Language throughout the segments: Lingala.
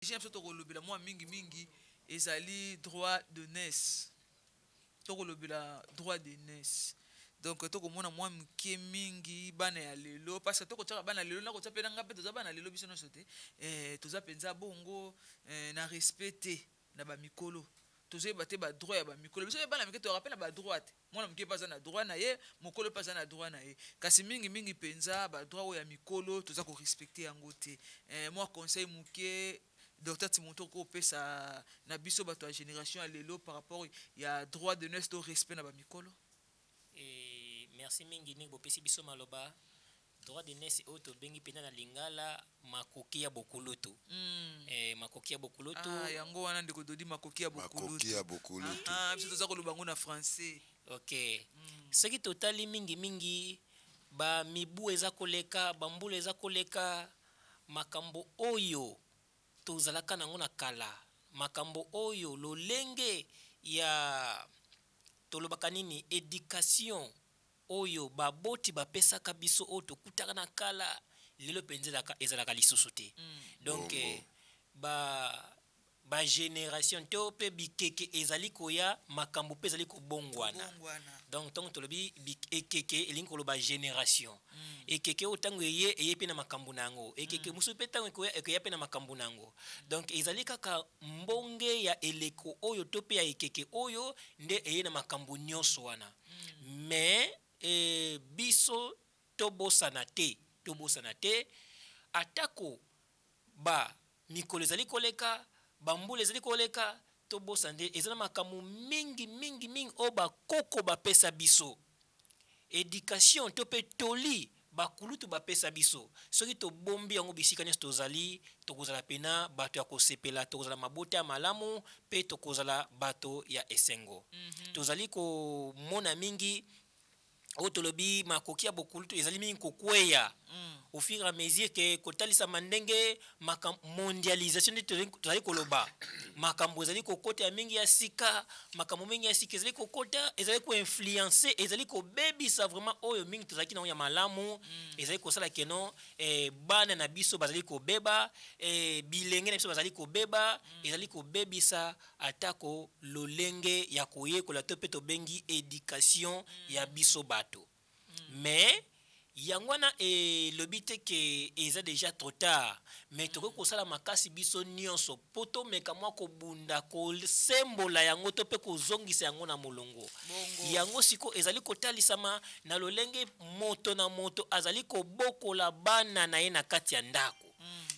Sujet na biso tokolobela mwa mingi mingi ezali droit d'ainesse. Tokolobela droit d'ainesse. Donc tokomona mwa moke mingi bana ya lelo, parce que tokotiaka bana lelo na kotia mpe na ngai mpe toza bana lelo biso nyonso te. Eh, toza mpenza bongo eh, na respect te na ba mikolo. Tozoyeba te ba droit ya ba mikolo. Biso mpe bana mike tozalaka mpe na ba droit te. Mwana moke mpe aza na droit na ye, mokolo mpe aza na droit na ye. Kasi mingi mingi mpenza ba droit oyo ya mikolo toza ko respecter yango te. Eh, mwa conseil moke Docteur Timothee okoki kopesa na biso bato ya generation ya lelo par rapport ya droit d'ainesse to respect na ba mikolo? Eh, merci mingi ndenge bopesi biso maloba. Droit d'ainesse oyo tobengi mpenza na lingala makoki ya bokulutu. Eh, makoki ya bokulutu. Ah, yango wana ndeko Dodi, makoki ya bokulutu. Makoki ya bokulutu. Ah, biso toza koloba yango na français. Ok. Soki totali mingi mingi ba mibu eza koleka, ba mbula eza koleka, makambo oyo tozalaka nango na kala, makambo oyo lolenge ya tolobaka nini, education oyo baboti bapesaka biso oyo tokutaka na kala, lelo mpenza ezalaka lisusu te. Donc Bongo. ba generation to mpe bikeke ezali koya, makambo mpe ezali kobongwana. Kobongwana. Donc ntango tolobi ekeke elingi koloba generation. Ekeke oyo ntango eye, eye mpe na makambo na yango. Ekeke mosusu mpe ntango ekoya, ekoya mpe na makambo na yango. Donc ezali kaka mbonge ya eleko oyo to mpe ya ekeke oyo nde eye na makambo nyonso wana. Mais biso tobosana te, tobosana te atako ba mikolo ezali koleka, ba mbula ezali koleka, tobosana te eza na makambo mingi mingi mingi oyo bakoko bapesa biso. Education to mpe toli bakulutu bapesa biso, soki tobombi yango bisika nyonso tozali, tokozala pena bato ya kosepela, tokozala mabota ya malamu mpe tokozala bato ya esengo. Tozali komona mingi oyo tolobi makoki ya bokulutu ezali mingi kokweya au fur et à mesure ke kotalisama ndenge mondialisation nde tozali koloba, makambo ezali kokota ya mingi ya sika, makambo mingi ya sika ezali kokota, ezali koinfluencer, ezali kobebisa vraiment oyo mingi tozalaki nango ya malamu. Ezali kosala keno bana na biso bazali kobeba, bilenge na biso bazali kobeba, ezali kobebisa atako lolenge ya koyekola to mpe tobengi education ya biso bato. Mais yango wana elobi te ke eza déjà trop tard, mais tokoki kosala makasi biso nyonso mpo tomeka mwa kobunda kosembola yango to mpe kozongisa yango na molongo. Bongo. Yango siko ezali kotalisama na lolenge moto na moto azali kobokola bana na ye na kati ya ndako.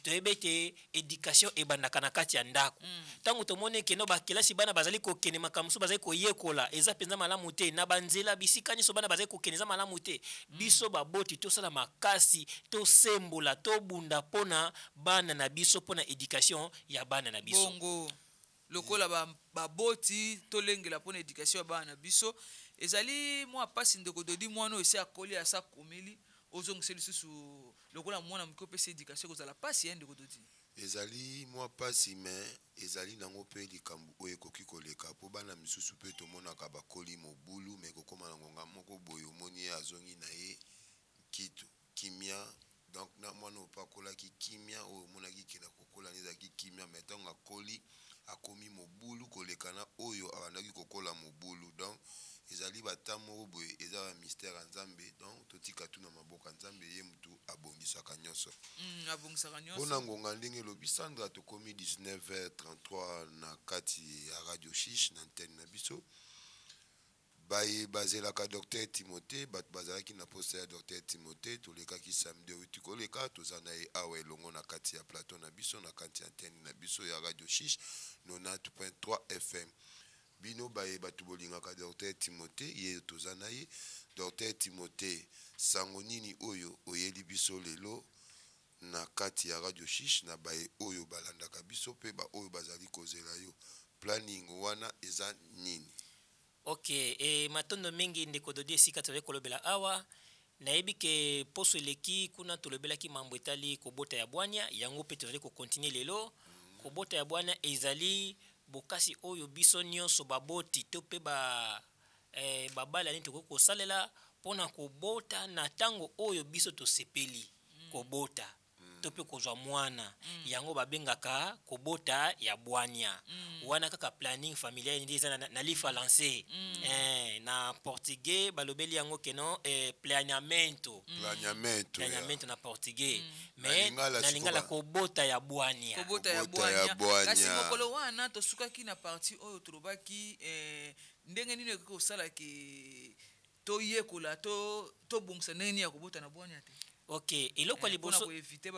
Toyebi ete education ebandaka na kati ya ndako. Ntango tomoni keno bakelasi bana bazali kokende, makambo mosusu bazali koyekola eza mpenza malamu te, na banzela bisika nyonso bana bazali kokende eza malamu te, biso baboti tosala makasi, tosembola, tobunda mpona bana na biso, mpona education ya bana na biso. Bongo lokola baboti tolengela mpona education ya bana na biso, ezali mwa pasi ndeko Dodi, mwana oyo esi akoli, asa akomeli, ozongisa lisusu lokola mwana moke opesa education, ekozala pasi ya ndeko Dodi. Ezali mwa pasi, me ezali nango mpe likambo oyo ekoki koleka, mpo bana misusu mpe tomonaka bakoli mobulu, me kokóma na ngonga moko boye omoni ye azongi na ye kitu kimia. Donc na mwana oyo mpe akolaki kimia, oyo omonaki ke na kokola nde ezalaki kimia, me ntango akoli akomi mobulu koleka na oyo abandaki kokola mobulu. Donc ezali bata moko boye, eza ba mystère ya Nzambe. Donc totika tu na maboko ya Nzambe, ye mutu abongisaka nyonso. Abongisaka Mpona nyonso. Ngonga ndenge elobi Sandra, tokomi 19h33 na kati ya Radio Chiche, na antenne na biso. Baye bazelaka Docteur Timothée, bato bazalaki na posa ya Docteur Timothée, tolekaki samedi oyo koleka, toza na ye awa elongo na kati ya plateau na biso, na kati ya antenne na biso ya Radio Chiche 90.3 FM. Bino baye bato bolingaka Docteur Timothée, ye toza na ye. Docteur Timothée, sango nini oyo oyeli biso lelo na kati ya Radio Chiche, na baye oyo balandaka biso mpe baoyo bazali kozela yo? Planning wana eza nini? Ok, matondo mingi ndeko Dodi. Esika tozali kolobela awa, nayebi ke poso eleki kuna tolobelaki mambo etali kobota ya bwania. Yango mpe tozali kocontinuer lelo. Kobota ya bwania ezali bokasi oyo biso nyonso baboti to mpe babalani tokoki kosalela mpona kobota na ntango oyo biso tosepeli kobota. To mpe kozwa mwana. Yango babengaka kobota ya bwania. Wana kaka planning familial nde eza na lifalanse. Na portugais balobeli yango keno planeamento. Planeamento. Planeamento na portugais. Na Mais lingala na sikoyo lingala kobota ya bwania. Kobota ya Kobota ya bwania. bwania. Kasi mokolo wana tosukaki na partie oyo tolobaki ndenge nini ekoki kosala ke toyekola tobongisa ndenge nini ya kobota na bwania te. Ok, eloko ya Mpona liboso koevite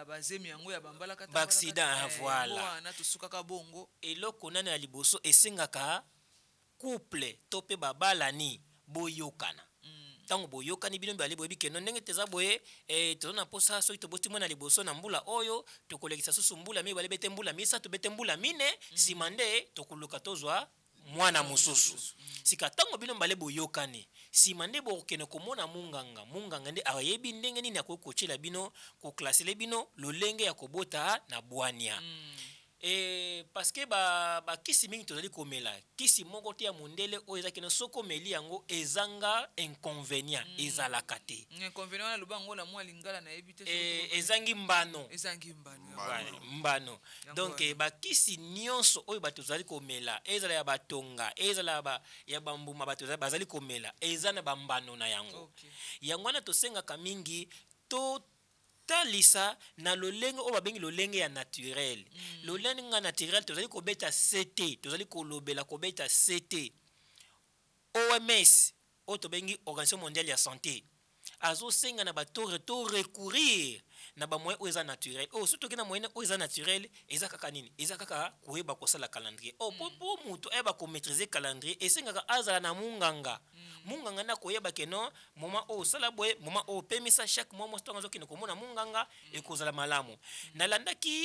bazemi yango ya bambalaka. Ba-accident, voilà. Wana tosukaka bongo. Eloko nano ya liboso esengaka couple to mpe babalani boyokana. Ntango boyokani bino mibale, boyebi keno ndenge teza boye, toza na mposa soki toboti mwana liboso na mbula oyo, tokolekisa susu mbula mibale, bete mbula misato, bete mbula mine, nsima nde tokoluka tozwa mwana mosusu. Sika ntango bino mibale boyokani, nsima nde bokokende komona munganga. Munganga nde ayebi ndenge nini akoki kotiela bino, koklasele bino lolenge ya kobota na bwania. Parce que bakisi mingi tozali komela, kisi moko te ya mondele oyo ezaki na soki omeli yango ezanga inconvénient, ezalaka te. Inconvénient wana, loba yango na mwa lingala, nayebi te soki Ezangi mbano. Ezangi mbano. Mbano. Voilà, mbano. Yango Donc wana. Bakisi nyonso oyo bato tozali komela, ezala ya batonga, ezala ya bambuma, bato bazali komela, eza na bambano na yango. Yango wana tosengaka mingi totalisa na lolenge oyo babengi lolenge ya naturel. Lolenge ya naturel, tozali kobeta ct, tozali kolobela kobeta ct. OMS oyo tobengi Organisation mondiale ya santé azosenga na bato to recourir na bamoyen oyo eza naturel. Oyo soki toki na moyen oyo eza naturel, eza kaka nini? Eza kaka koyeba kosala calendrier. Oyo po moto ayeba komaîtriser calendrier, esengaka azala na munganga. Munganga nde akoyeba ke non, moment oyo osala boye, moment oyo opemisa. Chaque mois mwasi ntango azokende komona munganga, ekozala malamu. Nalandaki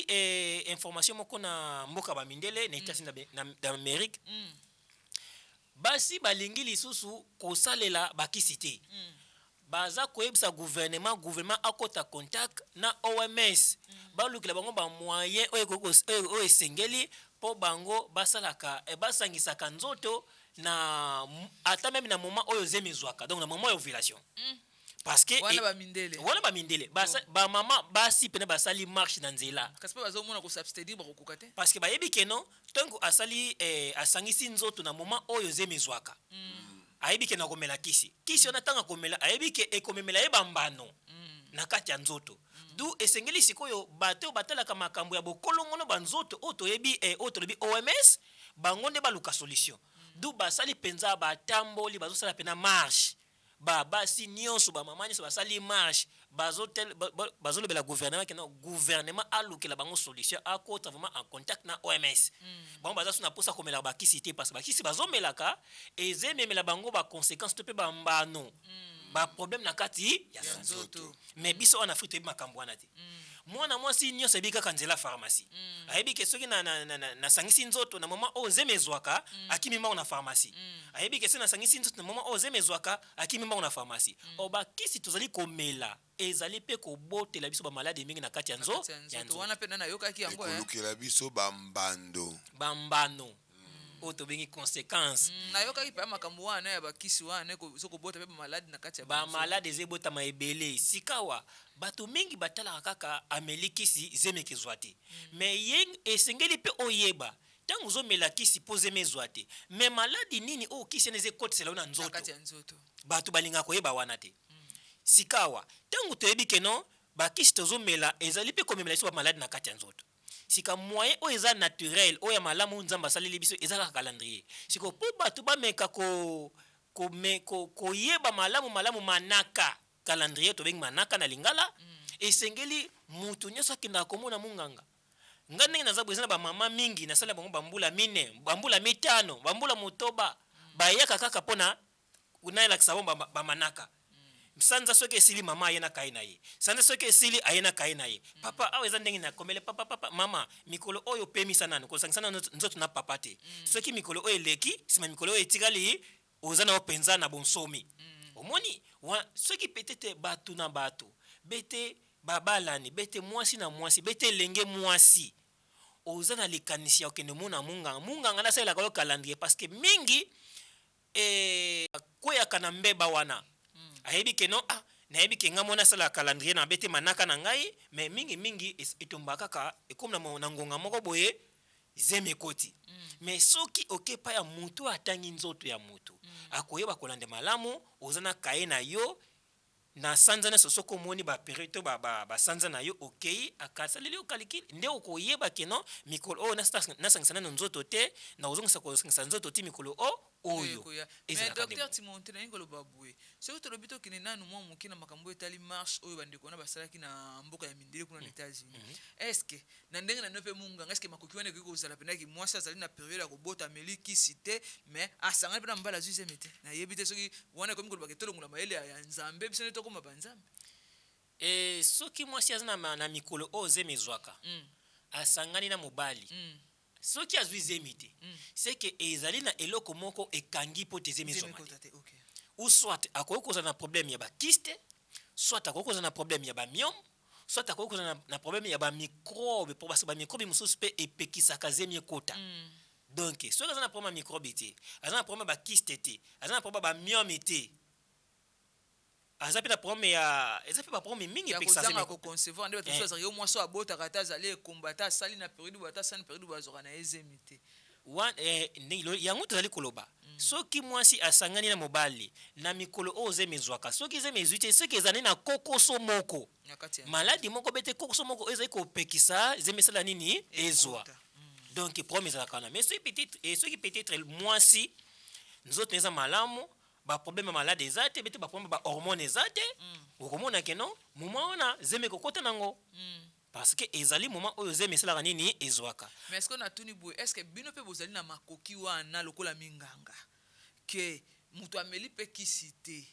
information moko na mboka bamindele, na États-Unis d'Amérique. Basi balingi lisusu kosalela bakisi te. Baza koyebisa gouvernement, gouvernement akota contact na OMS, balukela bango bamoyen oyo oyo esengeli mpo bango basalaka, basangisaka nzoto na ata même na moment oyo zemi ezwaka, donc na moment ya ovulation, parce que Wana bamindele. Wana bamindele. Bamama basi pene basali marche na nzela. Kasi mpe bazomona kosabstenir, bakokoka te. Parce que bayebi ke non, ntango asali, asangisi nzoto na moment oyo zemi ezwaka, ayebi ke na komela kisi, kisi wana ntango akomela, ayebi ke ekomemela ye bambano na kati ya nzoto. Du esengeli sikoyo bato oyo batalaka makambo ya bokolongono banzoto, oyo toyebi, oyo tolobi OMS, bango nde baluka solution. Du basali mpenza, batamboli, bazosala mpena marche. Babasi nyonso, bamama nyonso basali marche, bazolobela gouvernement ke non, gouvernement alukela bango solution, akota vraiment en contact na OMS. Bango baza so na mposa komelaka bakisi te, parce que bakisi bazomelaka eza ememela bango baconséquence to mpe bambano, baproblème na kati ya Ya santé. nzoto. Mais biso wana Afrique toyebi makambo wana te. Mwana mwasi nyonso ayebi kaka nzela pharmacie. Ayebi ke soki nasangisi nzoto na moment oyo zemi ezwaka, akimi mbango na pharmacie. Ayebi ke soki nasangisi nzoto na moment oyo zemi ezwaka, akimi mbango na pharmacie. O bakisi tozali komela ezali mpe kobotela biso bamaladi mingi na kati ya Na kati ya ya nzoto nzoto. Wana mpe na nayokaki yango. Ekolukela biso bambando. Bambano oyo tobengi conséquence. Nayokaki mpe makambo wana ya bakisi wana ezokobota mpe bamaladi na kati ya banzoto. Bamaladi eza ebotama ebele. Sikawa bato mingi batalaka kaka ameli kisi, zemi ekezwa te. Mais ye esengeli mpe oyeba ntango ozomela kisi mpo zemi ezwa te, mais maladi nini oyo kisi wana eza ekotisela yo na Na nzoto. kati ya nzoto. Bato balingaka koyeba wana te. Sikawa ntango toyebi ke non, bakisi tozomela ezali mpe komemela biso bamaladi na kati ya nzoto, sika moyen oyo eza naturel, oyo ya malamu Nzambe asaleli biso, eza kaka calendrier. Sikoyo mpo bato bameka koyeba malamu malamu manaka calendrier, tobengi manaka na lingala, esengeli mutu nyonso akendaka komona munganga. Nga ndenge naza boye, eza na bamama mingi nasala bango bambula 4, bambula 5, bambula 8, bayaka kaka mpona nayelakisa bango bamanaka. Sanza soki esili, mama aye na kai na ye. Sanza soki esili, aye na kai na ye. Papa, awa eza ndenge nakomele. Papa, papa, mama, mikolo oyo opemisa nanu, kosangisa nanu nzoto na papa te. Soki mikolo oyo eleki, nsima mikolo oyo etikali, oza na yo mpenza na bonsomi. Omoni soki peut-être bato na bato bete babalani, bete mwasi na mwasi, bete elenge mwasi, oza na likanisi ya kokende mona munganga, munganga nasalelaka yo calendrier, parce que mingi akweyaka na mbeba wana. Ayebi ke non, ah, Nayebi ke ngai mona asala calendrier na bete manaka na ngai, mais mingi mingi etomba kaka ekomi na ngonga moko boye, zemi ekoti. Mais soki oke epai ya motu oyo atangi nzoto ya motu, akoyeba kolanda malamu. Oza na kaye na yo na sanza nyonso, soki omoni baperiode to basanza na yo, okei, akasaleli yo calcul, nde okoyeba ke non, mikolo oyo nasangisa nano nzoto te, nakozongisa kosangisa nzoto ti mikolo o oyo. Ekoya. Mais Ezalaka nde docteur bongo. Timothée, nalingi koloba boye: soki tolobi tokende nanu mwa moke na makambo oyo etali marche oyo bandeko wana basalaki na mboka ya mindele kuna na États-Unis, est ce que na ndenge na bino mpe munganga, est ce que makoki wana ekoki kozala mpendaki mwasi azali na période ya kobota, ameli kisi te, mais asangani mpe na mobali, azwi zemi te? Nayebi te soki wana ekomi kolobaka etolongola mayele ya Nzambe, biso nde tokóma banzambe. Soki mwasi aza na mikolo oyo zemi ezwaka, asangani na mobali, soki azwi zemi te, c'est que ezali na eloko moko ekangi mpo te zemi Zemi ezwama te. ekota te, ok. Ou soit akoki kozala na problème ya bakyste, soit akoki kozala na problème ya bamyome, soit akoki kozala na problème ya bamicrobe, po parce bamicrobe mosusu mpe epekisaka zemi ekota. Donc soki aza na problème ya microbe te, aza na problème ya bakyste te, aza na problème ya bamyome te, aza mpe na problème ya, eza mpe baproblème mingi ya epekisaka zemi kozanga ekota. Koconcevoir nde bato mosusu azalaka yo mwasi oyo abotaka ata azali ekomba, ata asali na période boye, ata asali na période boye, azwaka na ye zemi te. Ndenge yango tozali koloba, soki mwasi asangani na mobali na mikolo oyo zemi ezwaka, soki zemi ezwi te, soki ezali na kokoso moko, na kati ya maladi moko bete, kokoso moko oyo ezali kopekisa zemi esala nini, ezwa. Ekota. Donc problème ezalaka wana. Mais soki peut-être mwasi nzoto eza malamu, baproblème ya malade eza te, bete baproblème ya bahormone eza te, okomona ke non, moment wana zemi ekokota nango, parce que ezali moment oyo zemi esalaka nini, ezwaka. Mais est ce que natuni boye, est ce que bino mpe bozali na makoki wana lokola minganga, ke moto ameli mpe kisi te,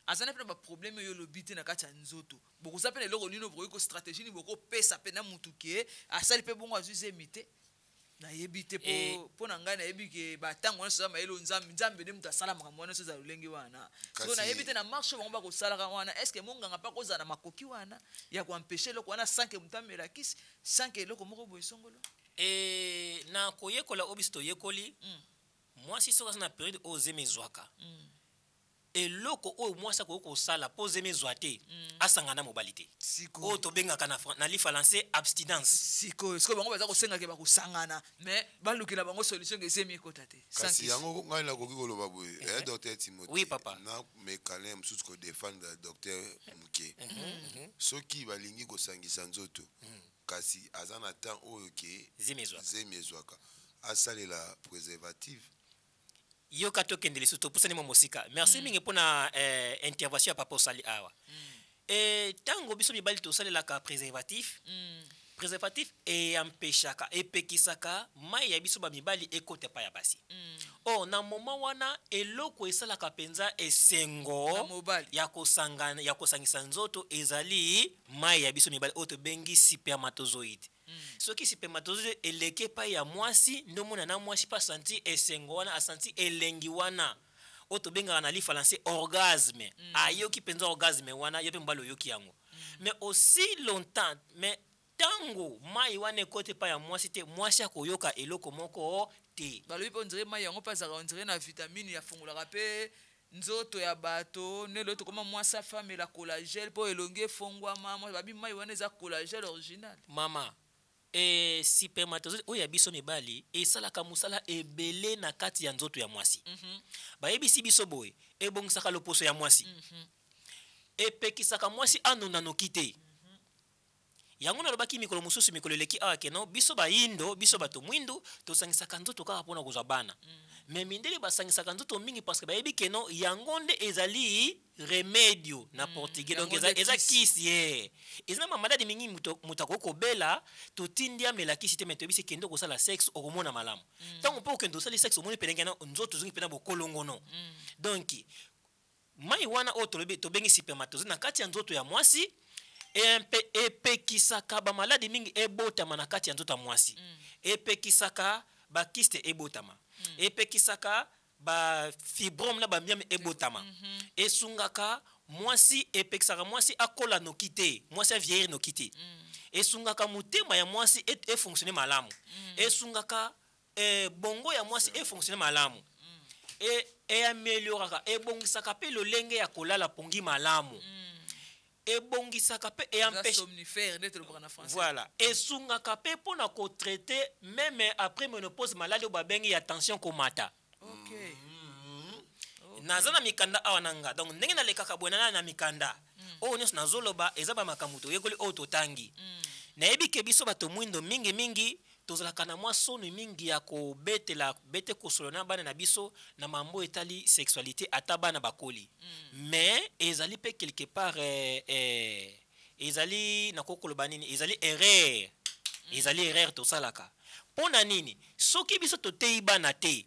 aza na mpe na baproblème oyo olobi te na kati ya nzoto, bokoza mpe na eloko nini bokoki ko stratégie nini bokopesa mpe na mutu ke asali mpe bongo azwi zemi te? Nayebi te. Mpo na ngai, nayebi ke batango nyonso eza mayele oyo Nzambe, Nzambe nde moto asala makambo wana nyonso eza lolenge wana. Sikoyo nayebi te, na marche oyo bango bakosalaka wana, est ce que monganga mpe akozala na makoki wana ya koempêcher eloko wana sans ke moto amela kisi, sans ke eloko moko boye songolo? Na koyekola oyo biso toyekoli, mwasi soki aza na période oyo zemi ezwaka, eloko oyo mwasi akoki kosala mpo zemi ezwa te, asangana na mobali te, Sikoyo oyo tobengaka na lifalanse abstinence. Sikoyo bango baza kosengaka bakosangana, mais balukela bango solution ke zemi ekota te sans Kasi kisi. Yango ngai nakoki koloba boye, docteur Timothée. Oui, papa. Na mekane mosusu kodéfendre docteur moke. Soki balingi kosangisa nzoto, kasi aza na temps oyo ke zemi ezwaka, zemi ezwaka, asalela préservatif. Yoka, tokende lisusu, topusani mwa mosika. Merci mingi mpona intervention ya papa osali awa. Ntango biso mibali tosalelaka préservatif, préservatif eempêchaka, epekisaka mai ya biso bamibali ekota epai ya basi. Or na moment wana, eloko esalaka mpenza na esengo mobali ya kosangana, ya kosangisa nzoto, ezali mai ya biso mibali oyo tobengi spermatozoïde. Soki spermatozoïde eleki epai ya mwasi, nde omona na mwasi mpe asanti esengo wana, asanti elengi wana oyo tobengaka na lifalanse orgasme. Ayoki mpenza orgasme wana, yo mpe mobali oyoki yango. Mais aussi longtemps, mais ntango mai wana ekoti epai ya mwasi te, mwasi akoyoka eloko moko te. Balobi mpe on dirait mai yango mpe azalaka on dirait na vitamine, afungolaka mpe nzoto ya bato. Nde lelo tokoma mwasi afamela collagène mpo elongi efongwama. Babi mai wana eza collagène original. Mama, spermatozoïde oyo ya biso mibali esalaka mosala ebele na kati ya nzoto ya mwasi. Bayebisi biso boye: ebongisaka loposo ya mwasi, epekisaka mwasi anona noki te. Yango nalobaki mikolo mosusu, mikolo eleki awa, ke non, biso bayindo, biso bato mwindu, tosangisaka nzoto kaka mpona kozwa bana. Mais mindele basangisaka nzoto mingi parce que bayebi ke non, yango nde ezali remedio na portugais. Donc Yango nde eza kisi. Kisi ye eza na mamaladi mingi moto akoki kobela, totindi amela kisi te, mais toyebisi: kende kosala sexe, okomona malamu. Ntango mpe okende osali sexe, omoni pelenge na nzoto ozongi mpena bokolongono. Donc mai wana oyo tolobi, tobengi spermatozoïde, na kati ya nzoto ya mwasi epekisaka bamaladi mingi ebotama na kati ya nzoto ya mwasi, epekisaka bakyste ebotama, epekisaka bafibrome na bamyome ebotama, esungaka mwasi, epekisaka mwasi akola noki te, mwasi avieillir noki te, esungaka motema ya mwasi efonctionne malamu, esungaka bongo ya mwasi efonctionne malamu, eamelioraka, ebongisaka mpe lolenge ya kolala pongi malamu. Ebongisaka mpe Eza eempêche somnifère nde tolobaka na français. Voilà, esungaka mpe mpona kotraite même après ménopause, maladi oyo babengi ya tension komata. Naza na mikanda awa na nga, donc ndenge nalekaka boye, nana na mikanda oyo nyonso nazoloba eza bamakambo toyekoli, oyo totangi. Nayebi ke biso bato mwindo mingimingi tozalaka na mwa soni mingi ya kobetela bete kosolo na bana na biso na mambo etali sexualité, ata bana bakoli. Mais ezali mpe quelque part ezali, nakoki koloba nini, ezali erreur, ezali erreur tosalaka. Mpo na nini? Soki biso toteyi bana te,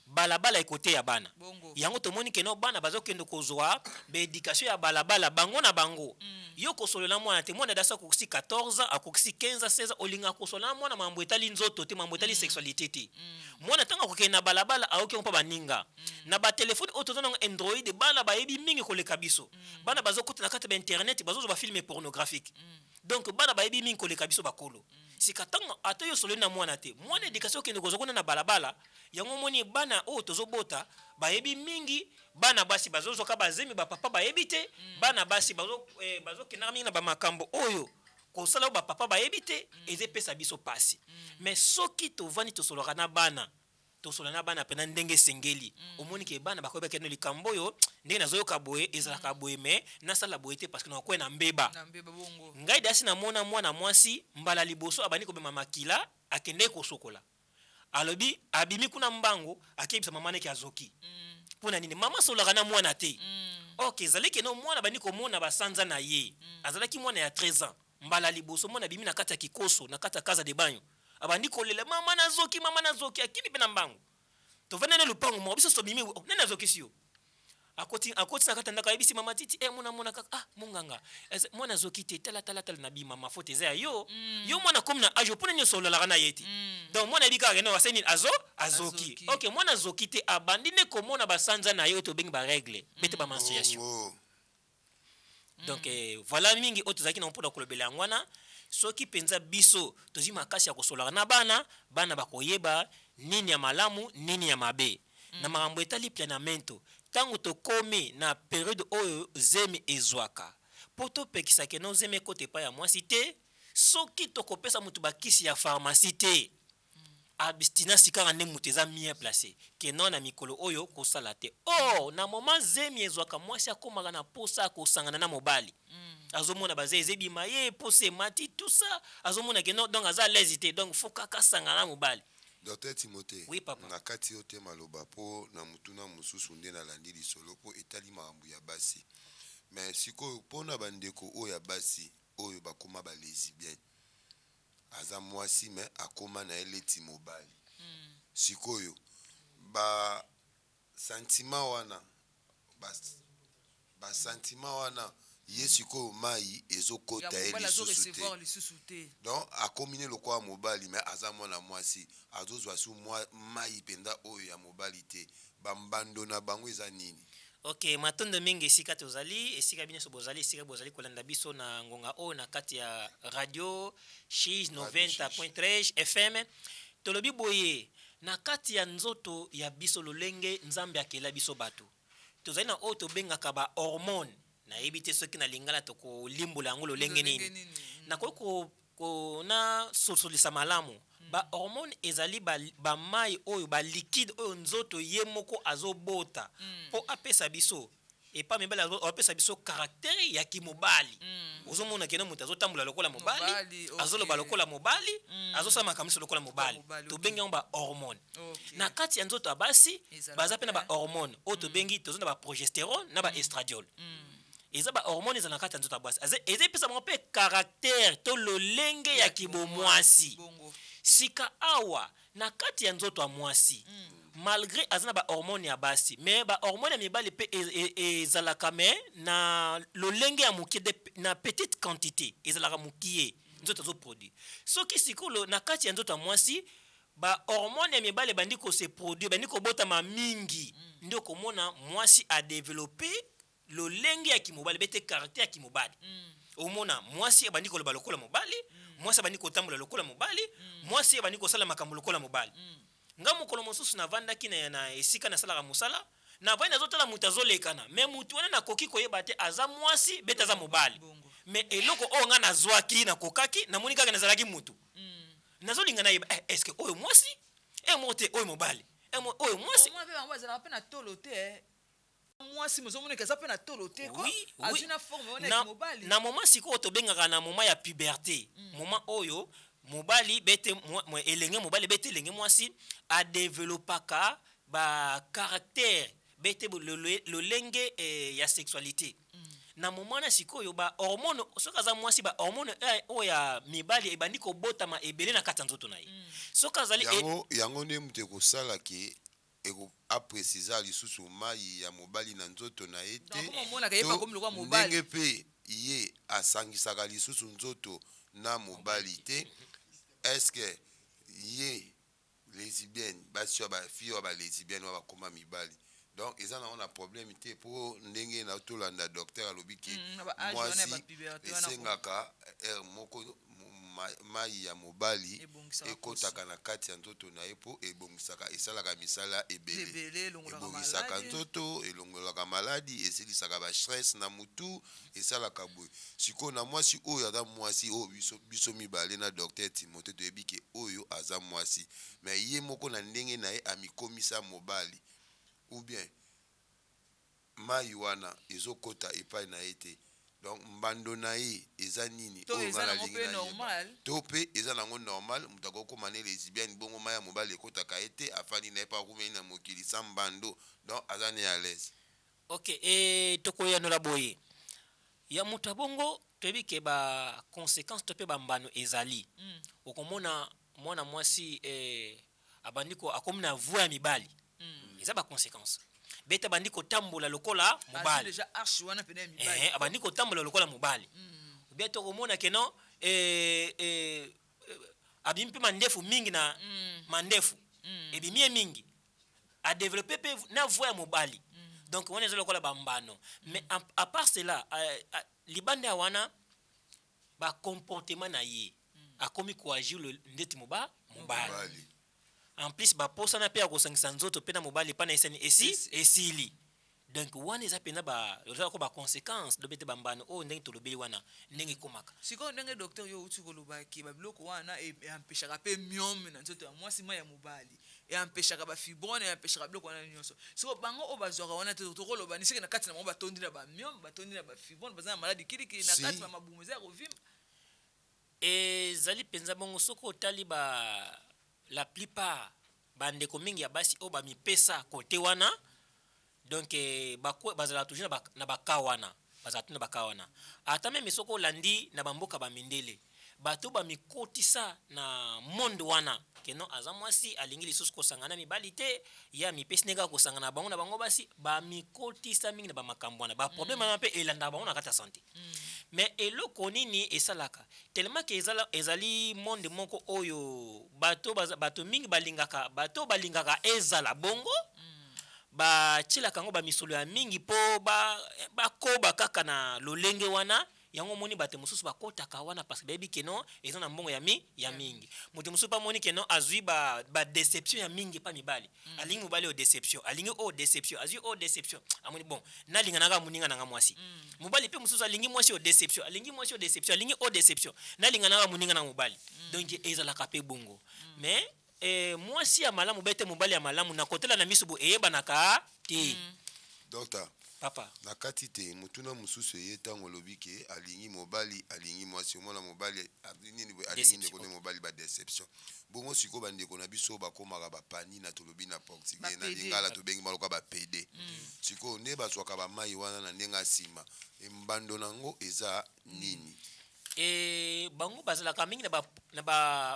balabala ekoteya bana. Bongo. Yango tomoni keno bana bazokende kozwa baéducation ya balabala bango na bango. Yo kosolola mwana te, mwana dasi akokisi 14 ans, akokisi 15 ans, 16 ans, olingaka kosolola na mwana mambo etali nzoto te, mambo etali sexualité te. Mwana ntango akokende na balabala, ayoki yango mpa baninga na batelefone oyo toza nango, Android. Bana bayebi mingi koleka biso. Bana bazokota na kati ya bainternet, bazozwa bafilm pornographique. Donc bana bayebi mingi koleka biso bakolo. Sika ntango ata yo osololi na mwana te, mwana éducation okende kozwa kuna na balabala. Yango omoni bana oyo tozobota bayebi mingi. Bana basi bazozwaka bazemi, bapapa bayebi te. Bana basi bazokendaka mingi na bamakambo oyo kosala oyo bapapa bayebi te. Eza epesa biso pasi. Mais soki tovandi, tosololaka na bana, tosolola na bana mpena ndenge esengeli, omoni ke bana bakoyebaka no likambo oyo ndenge nazoyoka boye ezalaka boye, mais nasala boye te parce que nakokwea na mbeba. Na mbeba, bongo. Ngai dasi namona mwana mwasi mbala liboso abandi kobima makila, akendeki kosokola, alobi abimi kuna mbangu, akeyebisa mama neke azoki. Mpo na nini mama asololaka na mwana te? Ok, ezali keno mwana abandi komona basanza na ye. Azalaki mwana ya 13 ans. Mbala liboso mwana abimi na kati ya kikoso, na kati ya casa de banho, abandi kolela: "Mama, nazoki, mama, nazoki." Akimi mpe na mbangu. Tovandi na lupango moko, biso tobimi: "Oh, nani azokisi yo?" Akoti, akoti na kati ya ndako, ayebisi mama titi e mona, mona kaka: "Ah, monganga, mwana azoki te, tala, tala, tala." Na bima mafote eza ya yo. Yo mwana komi na age, mpona nini osolalaka na ye te? Donc mwana yebi kaka kende asali nini, azo azoki. Azoki. Ok, mwana azoki te, abandi nde komona basanza na ye oyo tobengi barègle bete bamenstruation. Bongo. Donc voilà mingi oyo tozalaki nango mpona kolobela yango wana. Soki mpenza biso tozwi makasi ya kosolaka na bana, bana bakoyeba nini ya malamu, nini ya mabe na makambo etali planeamento. Ntango tokomi na periode oyo zemi ezwaka, mpo topekisa keno zemi ekota epai ya mwasi te, soki tokopesa moto bakisi ya pharmacie te, abstinence kaka nde moto eza bien placé keno na mikolo oyo kosala te. Or na moment zemi ezwaka mwasi, akomaka na posa ya kosangana na mobali. Azomona baze eza ebima ye, posa emati, tout ça, azomona keno donc aza à l'aise te, donc faut kaka asangana na mobali. Docteur Timothée. Oui, papa. Na kati yo te maloba mpo na motuna mosusu nde nalandi lisolo mpo etali makambo ya basi. Mais sikoyo mpona bandeko oyo ya basi oyo bakóma balesbienne, aza mwasi mais akóma na ye leti mobali, sikoyo basentiment wana, basentiment wana ye sikoyo mai ezokota ya ye mobali lisusu te. Azorecevoir lisusu te. Donc akomi ne lokola mobali mais aza mwana mwasi, azozwa su mwa mai mpenza oyo ya mobali te. Bambando na bango eza nini? Ok, matondo mingi. Esika tozali, esika bino nyonso bozali, esika bozali kolanda biso na ngonga oyo na kati ya radio Shis 90.3 FM, tolobi boye: na kati ya nzoto ya biso, lolenge Nzambe akela biso bato, tozali na oyo tobengaka bahormone. Nayebi te soki na lingala tokolimbola yango lolenge nini. Nakoki ko na sosolisa malamu. Bahormone ezali bamai oyo, baliquide oyo nzoto ye moko azobota mpo apesa biso. Epa mibali, apesa biso caractère ya kimobali. Ozomona keno moto azotambola lokola mobali, Mobali, ok. azoloba lokola mobali, azosala makambo nyonso lokola mobali. Mobali, ok. Tobengi yango bahormone. Na kati ya nzoto ya basi, Ezalaka baza mpe na pe. bahormone oyo tobengi, toza na baprogestérone na baestradiol. Eza bahormone eza na kati ya nzoto ya basi. Eza epesa bango mpe caractère to lolenge ya kibomwasi. Bongo. Sika awa na kati ya nzoto ya mwasi, malgré aza na bahormone ya basi, mais bahormone ya mibali mpe ezalaka, mais na lolenge ya mokie, na petite quantité ezalaka mokie, nzoto azoproduire. Soki sikoyo na kati ya nzoto ya mwasi bahormone ya mibali ebandi kose produire, bandi kobotama mingi, nde okomona mwasi adéveloppe lolenge ya kimobali bete caractère ya kimobali. Omona mwasi abandi koloba lokola mobali, mwasi abandi kotambola lokola mobali, mwasi abandi kosala makambo lokola mobali. Nga mokolo mosusu navandaki na esika nasalaka mosala. Navandi, nazotala moto azolekana, mais motu wana nakoki koyeba te aza mwasi bete aza mobali. Bongo. Mais eloko oyo ngai nazwaki, nakokaki, namoni kaka nazalaki motu. Nazolinga nayeba eh, est ce que oyo mwasi e moko te, oyo mobali oyo mwasi? Omona mpe bango bazalaka mpe na tolo te, eh. Mwasi mozomoneka aza mpe na tolo te quoi. Oui. Azwi na forme wana ya mobali. Na moment sikoyo tobengaka na moment ya puberté, moment oyo mobali bete elenge mobali bete elenge mwasi adevelopaka bacaractère bete lolenge ya sexualité. Na moment wana sikoyo bahormone, soki aza mwasi, bahormone oyo ya mibali ebandi kobotama ebele na kati ya nzoto na ye. Soki azali Yango nde moto ekosala ke aprécisa lisusu mai ya mobali na nzoto na ye te. Donc, akoma omonaka ye To mpe akomi lokola mobali. Ndenge mpe ye asangisaka lisusu nzoto na mobali te, est-ce ye lesbienne? Basi oyo, bafille oyo balesbienne oyo bakóma mibali, donc eza nango na problème te, mpo ndenge na tolanda docteur alobi ke Na ba âge wana ya mwasi ba puberté wana esengaka heure moko mai ya mobali ebongisaka ekɔtaka na kati ya nzoto na ye, mpo ebongisaka, esalaka misala ebele. Ebele, elongolaka Ebongisaka maladi. nzoto, elongolaka maladi, esilisaka bastress na mutu, esalaka boye. Sikoyo na mwasi oyo aza mwasi, oyo biso mibale na docteur Timote toyebi ke oyo aza mwasi, mais ye moko na ndenge na ye amikomisa mobali, ou bien mai wana ezokɔta epai na ye te, donc mbando na ye eza nini? To Oyo eza nga nango nalingi mpe nayeba. normal. To mpe eza nango normal, moto akokóma ne lesbienne bongo, mai ya mobali ekɔtaka ye te, afandi na ye mpe akumeli na mokili sans mbando, donc aza ne à l'aise. Ok, tokoyanola boye: ya moto ya bongo, toyebi ke baconséquence to mpe bambano ezali. Okomona mwana mwasi abandi akomi na voix ya mibali. Eza baconséquence bete abandi kotambola lokola Azwi mobali. déjà arche wana pene ya mibali. Abandi kotambola lokola mobali. Bien, tokomona ke non, abimi mpe mandefu mingi na mandefu ebimi ye mingi, adeveloppe mpe na voix ya mobali. Donc wana eza lokola bambano. Mais à part cela, libanda ya wana, bacomportement na ye akomi koagir ndeti mobali. Mobali. En plus baposana mpe ya kosangisa nzoto mpe na mobali epai na esani esi esili. Donc wana eza mpenza eza ko baconséquence lobi ete bambano oyo ndenge tolobeli wana, ndenge ekomaka. Sikoyo ndenge docteur yo outi kolobaki, babiloko wana eempeshaka mpe myome na nzoto ya mwasi, mai ya mobali eempeshaka bafibrome, eempeshaka biloko wana nyonso. Sikoyo bango oyo bazwaka wana te, tokoloba ni seke na kati na bango batondi na bamyome, batondi na bafibrome, baza na maladi kilikili na Si. kati, bamabumu eza ya kovimba? Ezali mpenza bongo. Soki otali ba la plupart bandeko mingi ya basi oyo bamipesa kote wana, donc bazalaka toujours na baka wana, bazalaka toujours na baka wana. Ata même soki olandi na bamboka bamindele, bato bamikotisa na monde wana ke non, aza mwasi, alingi lisusu kosangana na mibali te, ye amipesi ndenge kaka kosangana na bango na bango basi, bamikotisa mingi na bamakambo wana. Baproblème wana mpe elandaka bango na kati ya santé. Mais eloko nini esalaka tellement ke ezali monde moko oyo bato bato mingi balingaka, bato balingaka ezala bongo, batielaka yango bamisolo ya mingi mpo bakoba kaka na lolenge wana. Yango omoni bato mosusu bakɔtaka wana parce que bayebi ke non, eza na mbongo ya mingi. Moto mosusu mpe amoni ke non, azwi badéception ya mingi epa mibali. Alingi mobali oyo, déception, alingi oyo, déception, azwi oyo, déception, amoni bon, nalinga nanga moninga nanga mwasi. Mobali mpe mosusu alingi mwasi oyo, déception, alingi mwasi oyo, déception, alingi oyo, déception, nalinga nanga moninga na mobali. Donc ezalaka mpe bongo. Mais mwasi ya malamu bete mobali ya malamu na kotela na miso bo eyebanaka te. Docteur. Papa. Na kati te, motuna mosusu eye: ntango olobi ke alingi mobali, alingi mwasi, omona mobali nini boye, alingi Déception. ndeko nde mobali, badéception bongo. Sikoyo bandeko na biso oyo bakomaka bapani na tolobi na portugais na Ba-PD. lingala tobengi baloka bapédé, sikoyo nde bazwaka bamai wana na ndenge ya nsima, embando nango eza nini? Bango bazalaka mingi na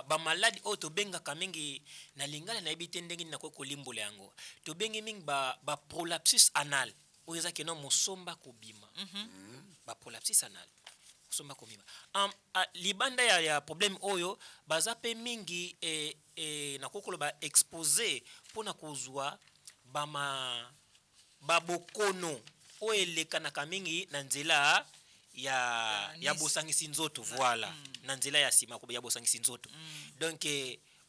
bamaladi oyo tobengaka mingi na lingala, nayebi te ndenge nini nakoki kolimbola yango, tobengi mingi baprolapsus anal, oyo eza keno mosomba kobima. Baprolapsus anal, mosomba kobima. Libanda ya problème oyo, baza mpe mingi nakoki koloba exposé mpona kozwa babokono oyo elekanaka mingi na nzela ya Nis. bosangisi nzoto, voilà, na nzela ya nsima ya bosangisi nzoto. Donc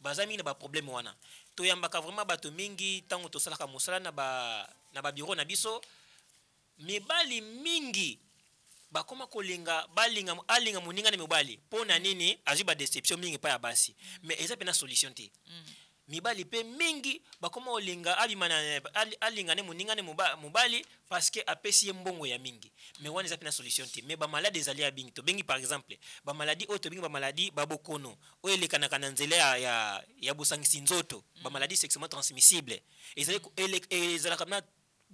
baza mingi na baproblème wana. Toyambaka vraiment bato mingi ntango tosalaka mosala na ba Na babureau na biso, mibali mingi bakoma kolinga balinga alinga moninga na mobali. Mpo na nini? Azwi badéception mingi epai ya basi, mais eza mpe na solution te. Mibali mpe mingi bakoma kolinga abima na alinga ne moninga ne mobali parce que apesi ye mbongo ya mingi, mais wana eza mpe na solution te. Mais bamaladi ezali ya mingi. Tobengi par exemple bamaladi oyo tobengi bamaladi babokono oyo elekanaka na nzela ya bosangisi nzoto, bamaladi sexuellement transmissible. Ezali ezalaka na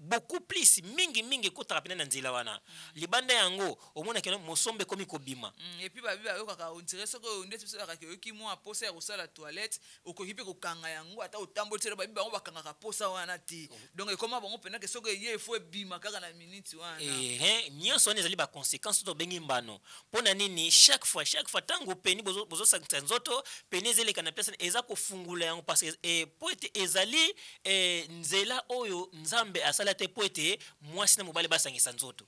beaucoup plus, mingi mingi ekotaka mpena na nzela wana. Libanda yango, omonaki mosomba ekomi kobima. Et puis babi bayokaka, on dirait soki oyo ndeti biso oyakaka, oyoki mwa posa ya kosala toilette, okoki mpe kokanga yango ata otamboli te. Babi bango bakangaka posa wana te. Donc ekoma bango mpena ke soki eye, efo ebima kaka na minute wana. Ehe, nyonso wana ezali baconséquence oyo tobengi mbano. Mpo na nini? Chaque fois ntango peni bozosangisa nzoto, peni ezeleka na place, eza kofungula yango, parce que po ete ezali nzela oyo Nzambe asala te mpo ete mwasi na mobali basangisa nzoto.